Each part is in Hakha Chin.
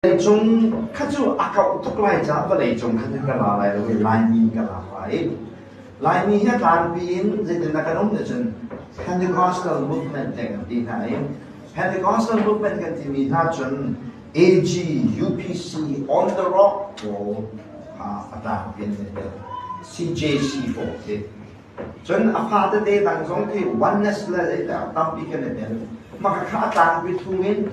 Vawleicung kha cu a kauh tuk lai caah vawleicung khan ka la lai lo i Laimi ka lak lai. Laimi hi a tlangpi in zeitindah kan um ahcun Pentecostal movement te kan ti hna i Pentecostal movement kan timi hna cun AG, UPC, On the Rock pawl kha a tlangpi in an tel. CJC pawl khi. Cun a fa tete dang zong khi oneness le zeidah tampi kan i tel. Mah kha a tlangpi thung in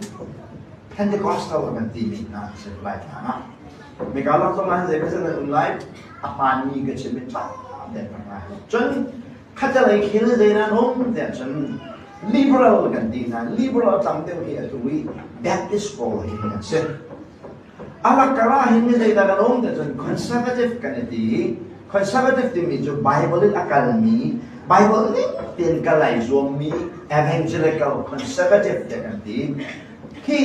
Pentecostal kan timi hna an si Laitlang ah. Mika lak zong ah zei nan um lai a hmaanmi ka chim i ṭha tein ka ngai. Cun khatalei khil zei nan um tiah cun liberal kan ti hna. Liberal tam deuh hi atu i Baptist pawl hi an si. Alakar ah hin mi zeidah kan um tiah cun conservative kan i ti i conservative timi cu Bible in a kalmi Bible ning tein kal ai zuammi evangelical conservative tiah kan ti. Hi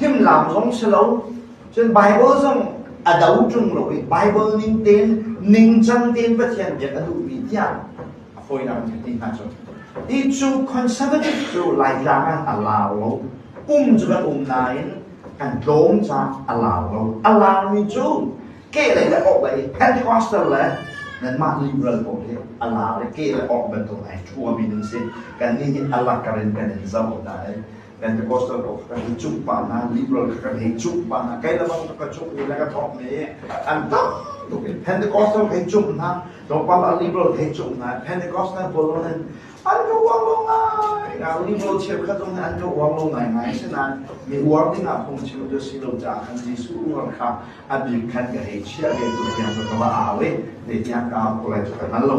himlam zong si lo cun Bible zong a do ṭung lo i Bible ning tein ningcang tein Pathian biak a duhmi tiah a fawinak in kan ti hna cu. Hi cu conservative cu Laitlang ah a lar lo. Um cu kan um nain kan tlawm caah a lar lo. A larmi cu kehlei le orhlei Pentecostal le nanmah liberal pawl hi a lar i ke le orh bantuk ai ṭhuami nan si. Kannih nih a lakar in kan in zoh hna i Pentecostal pawl kha kan hei cumh pah hna, liberal kha kan hei cumh pah hna. Kei le bang ka cumh le ka thawk mi an tam tuk i Pentecostal ka hei cumh hna, tlawmpal ah liberal ka hei cumh hna. Pentecostal pawl zong an ka uang lo ngai ngai liberal cheukhat zong nih an ka uang lo ngai ngai asinain mi uar ding ah phungchim cu si lo caah khan Jesuh uar kha a bik khan ka hei chiah ve tu tiang ka va au i te tiang ka au ko lai cu ka hngal lo.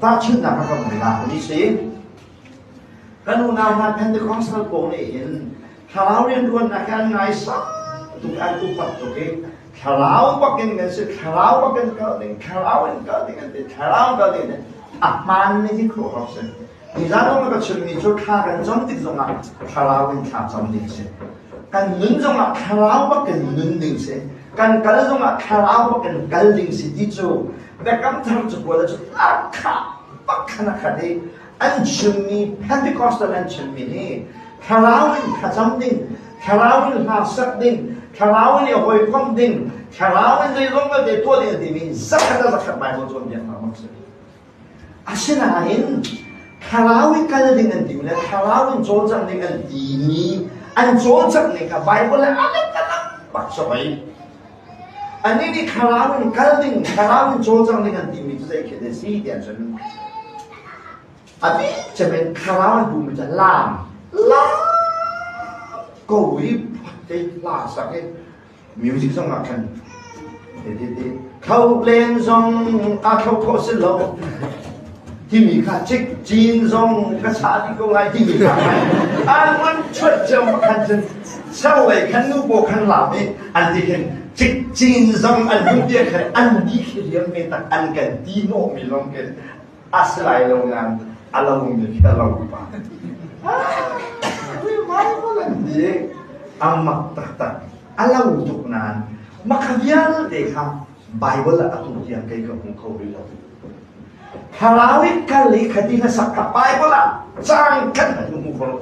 Tahchunhnak ka kan hoi lak mi si kan unau hna Pentecostal pawl nih hin thlarau rianṭuannak hi an ngai sang tuk an upat tuk i thlarau bakin kan si thlarau bakin kal ding thlarau in kal ding an ti thlarau kal ding a hmaan mi hi khuaruahhar si nizan zong ka chimmi cu thla kan cam tik zongah thlarau in thla cam ding si kan nun zongah thlarau bakin nun ding si kan kal zongah thlarau bakin kal ding si ti cu biakam thar cu kuala cu akha pakhan a khat i an chimmi Pentecostal an chimmi hi thlarau in thlacam ding thlarau in hla sak ding thlarau in i hawikomh ding thlarau in zeizong vialte tuah ding a timi zakhat a zakhat Bible cawnpiaknak bak si. Asinain thlarau i kal ding an timi le thlarau in cawlcangh ding an timi an cawlcangh ning kha Bible le a let bak sawai. Anih nih thlarau in kal ding thlarau in cawlcangh ding an timi cu zei khi a si tiah cun A bik cem in thlarau an hmuhmi cu laam laam ko i te hla sak i music zong ah khan te te te kho len zong a kho khawh si lo timi kha cik cin zong ka sa dih ko lai timi kha an man chuat cio khan cun sau lei khan nu paw khan laam i an ti khin cik cin zong an hmuh bia khan an di khi riam ve tak an kan ti hnawh mi lawng khin a si lai lo nain a lomi khi a lo pa. Bible an ti a mak taktak a lo tuk nain makha vialte kha Bible ah atu tiang kei ka hmu kho rih lo. Thlarau i kal i khati na sak kha Bible ah cang khat hmanh na hmu kho lo.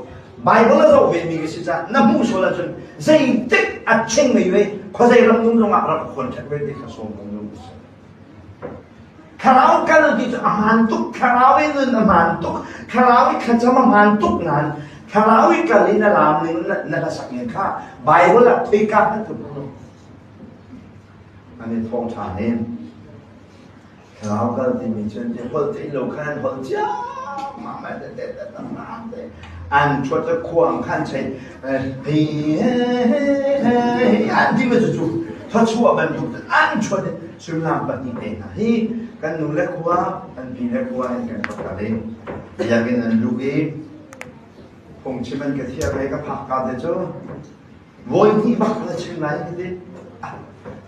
Bible a zoh ve mi ka si caah na hmuh sual ahcun zeitik a ching mei ve khuazei ram nung zongah rak contact ve ti kha sawm kan duh. Thlarau kal ti cu a hmaan tuk, thlarau i nun a hmaan tuk, thlarau i thlacam a hmaan tuk nain thlarau i kal i na laam ning na hlasak ning kha Bible ah khoika hmanh ka hmu lo. An i thawngṭha nen. Thlarau kal timi cu ti holh theih lo khan holh ciammam an ṭhuat le khuang khan chei an ti ma cu thawchuah bantuk an ṭhuat sullam pahnih te hna hi kan nu le khua kan pi le khua in kan pakhat i biakinn an luh i phungchim an ka thiah ve ka phak ka te cu voi hnih bak na chim lai ka ti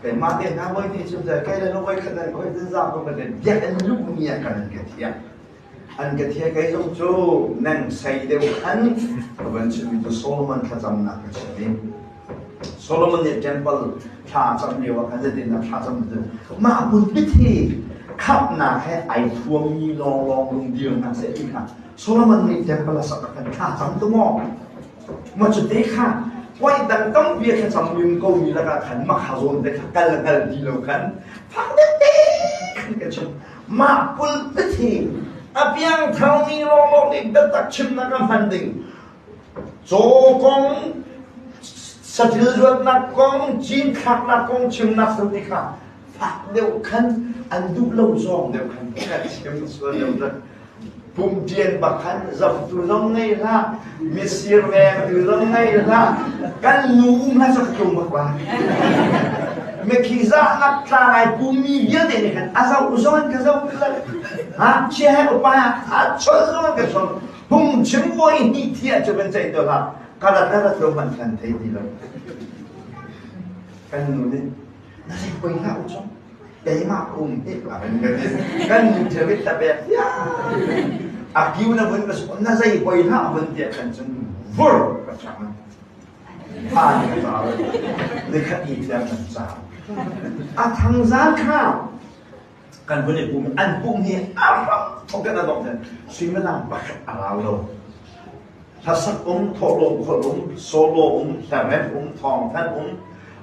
keimah te hna voi hnih chim kai le voi khat nan koi tin za ko ka ti biakinn luh mi ah kan an ka thiah An ka thia kei zong cu neng sei deuh khan ka van chimmi cu Solomon thlacamnak ka chim i Solomon nih temple thla cam lio ah khan zeitindah thla cam cu mah pulpit hi khamhnak he ai thuammi lawnglawng lung dir hna seh ti kha Solomon nih temple a sak ah khan thla cam tu maw maw cu te kha. Puai dang tampi a thlacam mi ko mi lakah khan makha zawn te kha kal hngal ti lo khan fak tete khan ka chim. Mah pulpit hi a piangthar mi lawnglawng nih biatak chimnak a hman ding. Caw kong, saṭil zuatnak kong, cinthlaknak kong chimnak tu ti kha fak deuh khan an duh lo zawng deuh khan ka chim sual deuh dah. Pumṭian bak khan zaftu zong ngei hlah, misir vengtu zong ngei hlah, kan nu um hlah cu ka tlung bak la. Mikhi zahnak tlang ai pummi vialte nih khan a zoh zong an ka zoh la. Ngakchia he upa a chol zong an ka chol. Phung chim voi hnih thiah cu kan ceih to hlah. Ka rat le rat lo hmanh khan thei ti lo. Kan nu nih na zei poi hlah u cong. Keimah um hi kan nu thilrit ta pek a kiu na vun na zei poi hlah vun tiah khan cun vur ka chang ha ni ka ca ni khat i thiam kan ca a thangzang kha kan vun i pum an pum hi a ram thok kan adok ten suimilam pakhat a rau lo hlasak um thawhlawm kholh um solo um hlarem um thawngthan um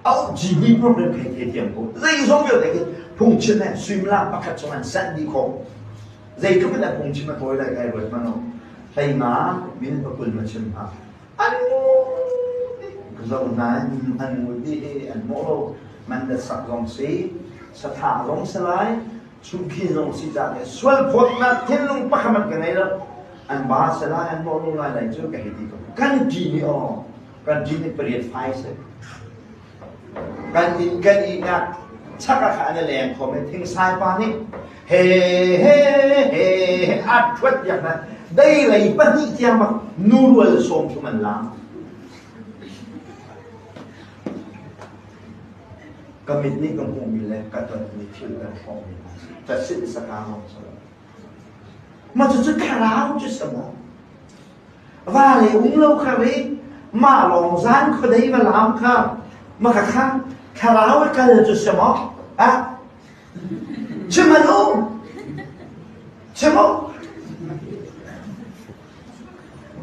au jimi program thei thei thiam ko zeizong vialte khi phungchim he suimilam pakhat chung an sanh dih khawh zeitluk in a phungchim a tawi lai kai ruat mano hleima min pakul ma chim ha an zo hna an ngut dih an mawh lo man da sak zong si sathah zong si lai Chungkhi zong si ca le sual phawtnak thinlung pakhat ka ngei lo. An ba se lai, an mawh lo lai lai cu ka hei ti ko. Kan ṭi ni aw, kan ṭi ni pariat fai si. Kan inn kan ihnak chak ah kha an i leng kho men thingsai pa nih he he he he a ṭhuat piak hna. Dei lei pahnih tiang bak nu rual sawm thum an lam. Ka mit nih ka hmuhmi le ka tonmi thil kan hrawhmi hna si. Ka sin saka lawng si lo. Mah cucu thlarau cu si maw? Va le um lo kha ri, mah lawng zan khuadei va lam kha, mah kha kha thlarau i kal cu si maw? Ah? Chim an um. Chim u.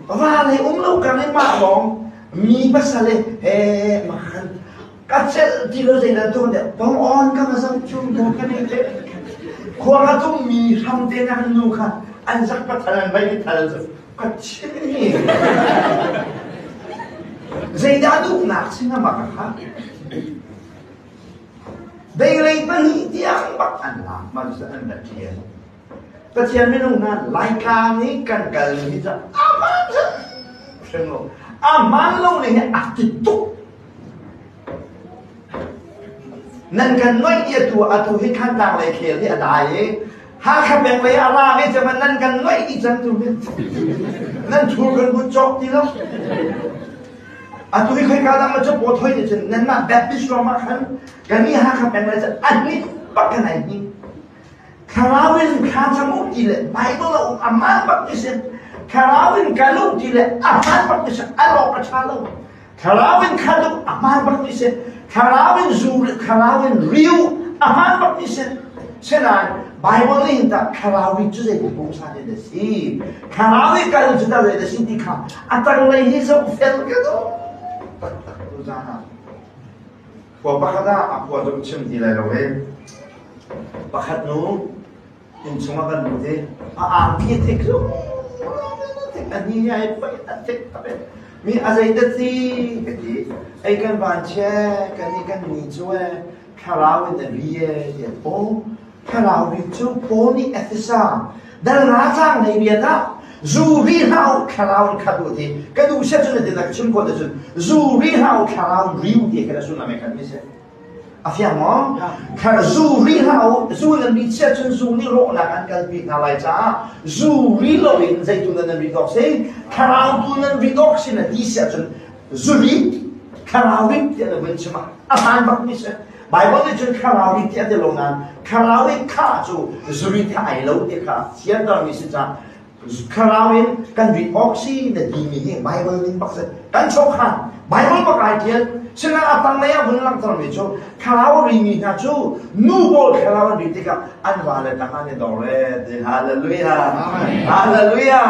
Va le um lo kar i mah lawng mi pasal i he mah khan ka celh ti lo zeidah tuan deh tong on ka va zoh chung ko ka nih te khua ka tum mi hram te na nu kha an zak pathal an vai thal cu ka chim ni zeidah duhnak singa ma ka kha deilei pahnih tiang bak an lak man an va ṭial Pathian minung hna Laitlang i kan kal hi cu a hmaan hrim lo. A hmaan lo ning hi a ti tuk. Nan kan noih i atu atu hi Thantlang lei khel hi a dai i Hakha peng lei a raang i cem nan kan noih dih cang tu hi. Nan thur kan but cawk ti lo. Atu hi khoika dang ma cu paw thoi nih cun nanmah Baptist ruang ah khan kan i Hakha peng lei cu an nih bak kan ai hni. Thlarau in thla cam u ti le Bible a um a hmaan bak ti si. Thlarau in kal u ti le a hmaan bak ti si. Al awk a ṭha lo. Thlarau in kal u a hmaan bak ti si. Thlarau in zu thlarau in ri u a hmaan bak ti si. Sinain Bible nih hin tah thlarau ri cu zei pungsan in a si. Thlarau i kal cu dah zei a si ti kha a tanglei hi zoh fel ka duh taktak tu zan ah. Khua pakhat ah a khua cu chim ti lai lo e. Pakhat nu innchung ah kan lut i a angki thik cu a ni ai pei a thik tak e. Mi a zei dat si ka ti. Ei kan van che kan ni kan ni cu e thlarau in a ri e ti aw thlarau ri cu Paul nih Efesa dal nga cang nei rian ah zu ri hlah u thlarau in khat u ti ka duh set cun na ka chim khawh te cun zu ri hlah u thlarau riu ti kha sullam he khan mi si a fiang maw kha zu ri hlah u zu nan ri chia cun zu nih rawhnak an kalpi hna lai caah zu ri lo in zeitu nan nan ri dawk si thlarau tu nan ri dawk si na ti sia cun zu ri thlarau ri tiah na vun chim ah a hmaan bak mi si Bible nih cun thlarau ri ti a ti lo nain thlarau i kha cu zuri the ai lo ti kha fianter mi si caah thlarau in kan rit awk si na ti mi hi Bible ning bak si kan chawkhan Bible bak ai tial sinain a tanglei ah vun langhter mi cu thlarau ri mi hna cu nu pawl thlarau an ri tikah an va le tang an i dor e ti hallelujah hallelujah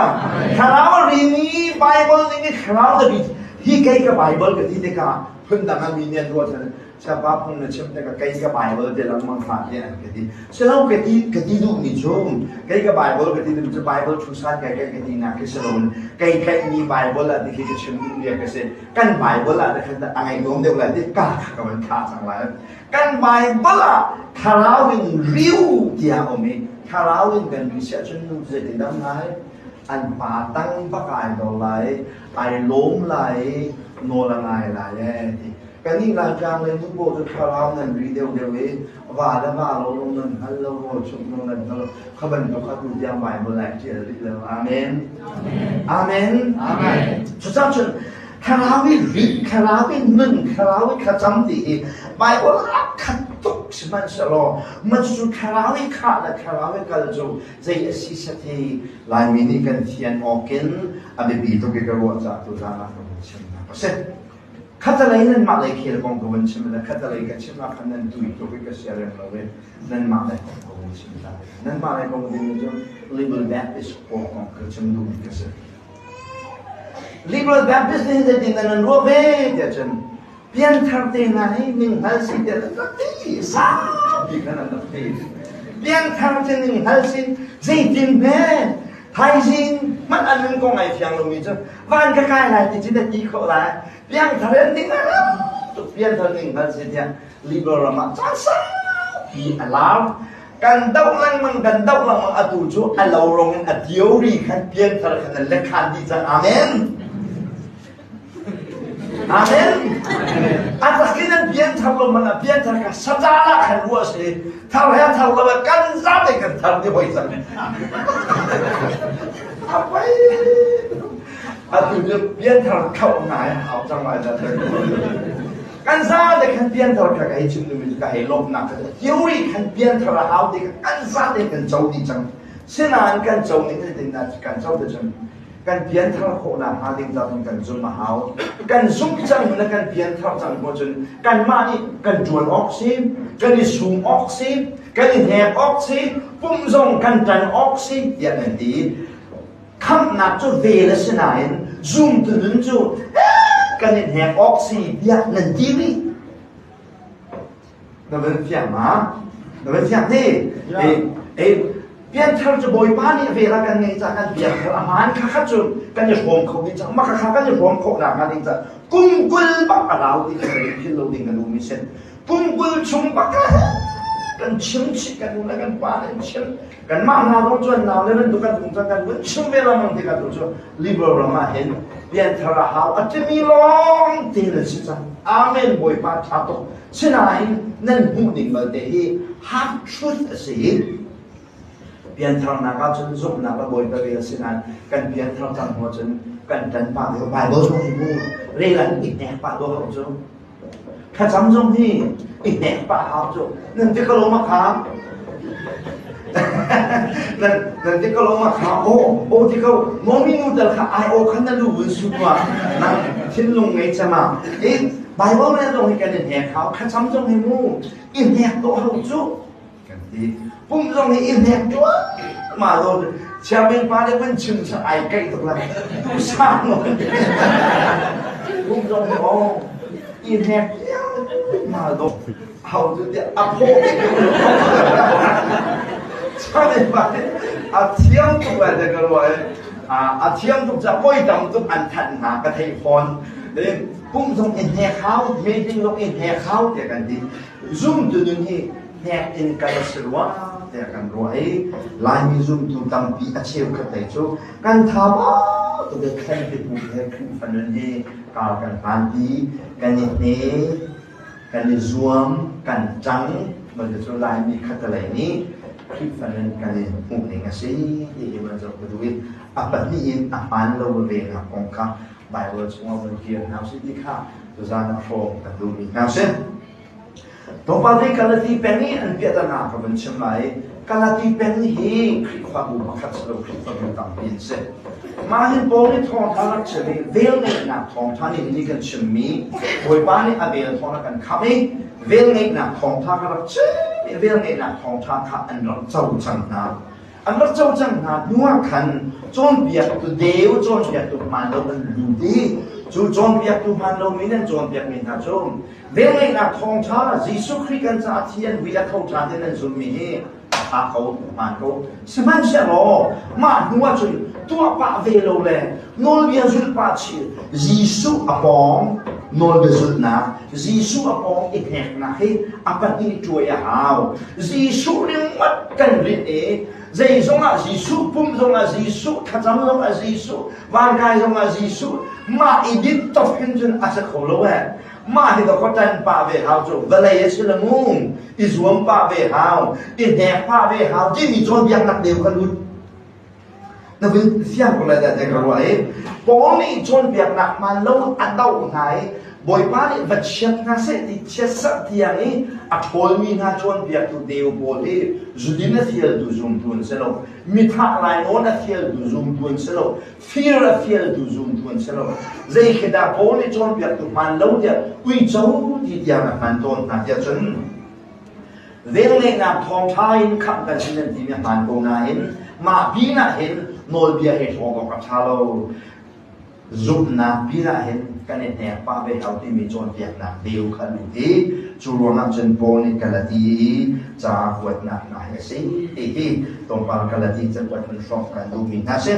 thlarau ri mi Bible ning i thlarau na ri. Hi kei ka Bible ka ti tikah phundang ah mi nih an ruah cun Siapa phung na chim tikah kei ka Bible te lengmang hlah tiah an ka ti. Silo ka ti ka ti duhmi cu kei ka Bible ka ti duhmi cu Bible thu san kai kai ka ti nak khi si loin kei tlaihmi Bible ah ti khi ka chim duh bia ka si. Kan Bible ah khan a ngaih nuam deuh lai ti ka kha ka van thlah cang lai. Kan Bible ah thlarau in riu tiah um i thlarau in kan ri siah cun nu zeitin dam lai an pa tang bak ai dor lai ai lawm lai nawl a ngai lai ee ti. Kannih Laitlang le nu pawl cu thlarau nan ri deuhdeuh i va le va lo lung nan hngal lo, rawl chumh lo nan hngal lo. Kha bantuk kha tu tiang Bible ah ṭial rih lo. Amen. Amen. Amen. Cucaah cun thlarau i ri, thlarau i nun, thlarau i thlacam ti hi Bible ah khat tuk sihmanhsehlaw mah cucu thlarau i khah le thlarau i kal cu zei a si set hi Laimi nih kan thian awk in a biapi tuk i ka ruah caah tuzaan ah ka vun chimnak a si. Khatalei nanmah lei khel kong ka vun chim le khatalei ka chim ah khan nan tui tuk i ka siarem lo i nanmah lei kong ka vun chim ta. Nanmah lei kong ding cu Liberal Baptist pawl kong ka chim duhmi ka si. Liberal Baptist nih zeitin dah nan ruah ve tiah cun pianthar te hna hi ninghngal si tiah nan rak ti saupi khan an rak ti. Pianthar cu ninghngal si zeitin hme Thaizing hmanh an nun kong ai fiang lomi cu van ka kai lai ti cu na ti khawh lai. Piangthar an ding tuk pianthar ning hngal si tiah Libya ram ah caan saupi a lar. Kan doh lengmang kan doh lengmang atu cu a lo rong in a theory khan pianthar khan an lekhan dih cang. Amen. Amen. A takin an pianthar lo man a pianthar kha sacal ah khan ruah si. Thar he thar lo kan zate kan thar ni hoi cang. Apai. Atu cu pianthar khauh ngai hau cang lai da. Kan zate khan pianthar kha ka hei chim dumi ka hei lawmhnak kha theory khan pianthar a hau ti kan zate kan co dih cang. Sinain kan co ning kan co te cun Kan pianthar khawhnak hnga ding cah cun kan zumh a hau. Kan zumh cang le kan pianthar cang hnu cun kanmah nih kan ṭuan awk si, kan i sum awk si, kan i hnek awk si, pum zong kan ṭan awk si tiah nan ti. Khamhnak cu vel a si nain zumtu nun cu kan i hnek awk si tiah nan ti rih. Na van fiang ma? Na van fiang ti? Pianthar cu Bawipa nih vel a kan ngeih caah kan pianthar a hmaan kha kha cu kan i hrawm kho ding cang. Mah kha kan i hrawm khawh nakhnga ding cah kum 20 bak a rau ti kan philh lo ding kan um i sin. Kum 20 chung bak kan chim chih kan nu le kan pa nih an chim. Kanmah hna zong cu an nau le bantuk kan um cang kan vun chim ve lengmang tikah tu cu liberal ram ah hin pianthar a hau a timi lawng te nan si cang. Amen Bawipa ṭha tuk. Sinain nan hmuh ning balte hi half truth a si i piantharnak ah cun zumhnak le Bawipa vel si nain kan pianthar cang hnu cun kan ṭan pah deuh Bible zong hi mu rel an i hnek pah dawh cu thlacam zong hi i hnek pah hau cu nan ti ka lo ma kha nan nan ti ka lo ma kha o o ti ko momi nu tal kha ai o khan na lu vun su ma nang thinlung ngei chama i Bible rel zong hi kan i hnek hau thlacam zong hi mu i hnek to hau cu kan ti pum zong hi i hnek tuah ma lo chairman pa le van chim sa ai kaih tuk la tu sang lo pum zong hi o i hnek ma do hau cu tiah a phaw chairman pa a thiam tuk lai te ka ruah a thiam tuk ca poi tam tuk an thanh hna ka thei fawn pum zong i hnek hau meeting zong i hnek hau tiah kan ti Zumtu nun hi hnek in kal a si rua tiah kan ruah i Laimi zumtu tampi a cheukhat lei cu kan tha tuk i thlen pipu he Khrihfa nun hi kar kan hlanpi, kan i hne, kan i zuam, kan ṭang bantuk cu Laimi khatalei nih Khrihfa nun kan i hmuh ning a si ti hi van zoh ka duh i a pahnih in a hmaan lo venak kong kha Baibal chungah vun kir hna usih ti kha tuzaan ah hrawm kan duhmi hna si. Tlawmpal te Galati peng i an piahtana ka vun chim lai. Galati peng hi Khrihfabu pakhat si lo Khrihfabu tampi an si. Mah hin Paul nih thawngṭha rak chim i velngeihnak thawngṭha nih ni kan chimmi Bawipa nih a vel thawng a kan khamh i velngeihnak thawngṭha ka rak chim i velngeihnak thawngṭha kha an rak co cang hna. An rak co cang hna hnuah khan cawnpiaktu deu cawnpiaktu hmaan lo an lut i Cu cawnpiaktu hmaan lomi nan cawnpiakmi hna cu velngeihnak thawngṭha Jesuh Khrih kan caah thi an vui a tho ṭhan ti nan zummi hi a ṭha ko, a hmaan ko. Sihmanhsehlaw mah hnu ah cun tuah pah ve lo le nawlbia zulh pah chih Jesuh a pawng nawlbia zulhnak, Jesuh a pawng i hneknak hi a pahnih ṭuai a hau. Jesuh ringawt kan rinh i zeizong ah Jesuh, pum zong ah Jesuh, thlacam zong ah Jesuh, vankai zong ah Jesuh, mah i dinh top hin cun a si kho lo eh. Mah hi dawkaw ṭan pah ve hau cu vawlei a si le mu, i zuam pah ve hau, i hnek pah ve hau timi cawnpiaknak deu kha lut. Na vun fiang ko lai dah te ka ruah i Paul nih cawnpiaknak hmaan lo a doh hna i Bawipa nih va chiat hna seh ti chiatserh tiang i a ṭhawlmi hna cawnpiaktu deu pawl hi zudin a fialtu zumtu an si lo, mithah lainawn a fialtu zumtu an si lo, fir a fialtu zumtu an si lo. Zei khi dah Paul nih cawnpiaktu hmaan lo tiah uico ti tiang a hman tawn hna tiah cun velngeihnak thawngṭha in khamh kan si nan timi a hmaan ko nain mah pinah hin nawlbia he hrawng awk a ṭha lo. Zumhnak pinah hin kan i hnek pah ve hau timi cawnpiaknak deu kha lut i cu ruangah cun Paul nih Galati i ca kuatnak hna hi a si ti hi tlawmpal Galati cakuat hun hrawmh kan duhmi hna si.